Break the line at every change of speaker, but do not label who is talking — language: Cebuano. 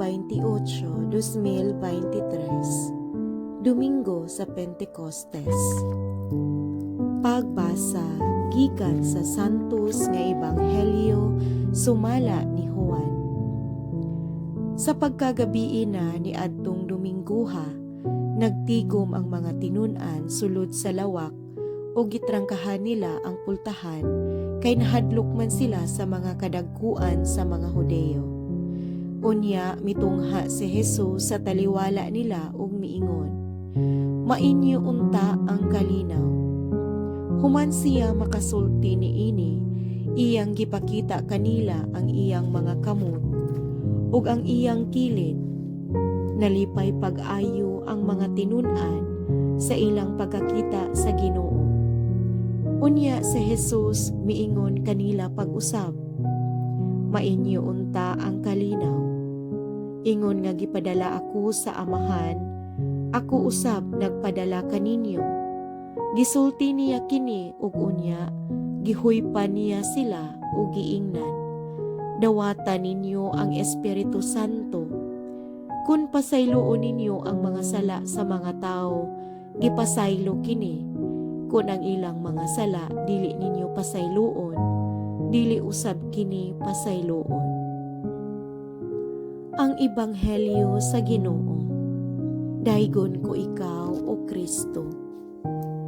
28, 2023, Domingo sa Pentecostes. Pagbasa gikan sa Santos nga Ebanghelyo sumala ni Juan. Sa pagkagabii na ni adtong Domingguha, nagtigom ang mga tinun-an sulod sa lawak ug gitrangkahan nila ang pultahan kay nahadlok man sila sa mga kadagkuan sa mga Hudeo. Unya mitungha si Jesus sa taliwala nila ug miingon, "Mainyo unta ang kalinaw." Human siya makasulti niini, iyang gipakita kanila ang iyang mga kamot ug ang iyang kilid. Nalipay pag-ayo ang mga tinun-an sa ilang pagkakita sa Ginoo. Unya si Jesus miingon kanila pag-usab, "Mainyo unta ang kalinaw. Ingon nga gipadala ako sa Amahan, ako usab nagpadala kaninyo." Gisulti niya kini ug unya gihuypan niya sila ug giingnan, "Dawata ninyo ang Espiritu Santo. Kung pasayloon ninyo ang mga sala sa mga tao, gipasaylo kini. Kung ang ilang mga sala dili ninyo pasayloon, dili usab kini pasayloon." Ang Ebanghelyo sa Ginoo. Daygon ko ikaw, O Kristo.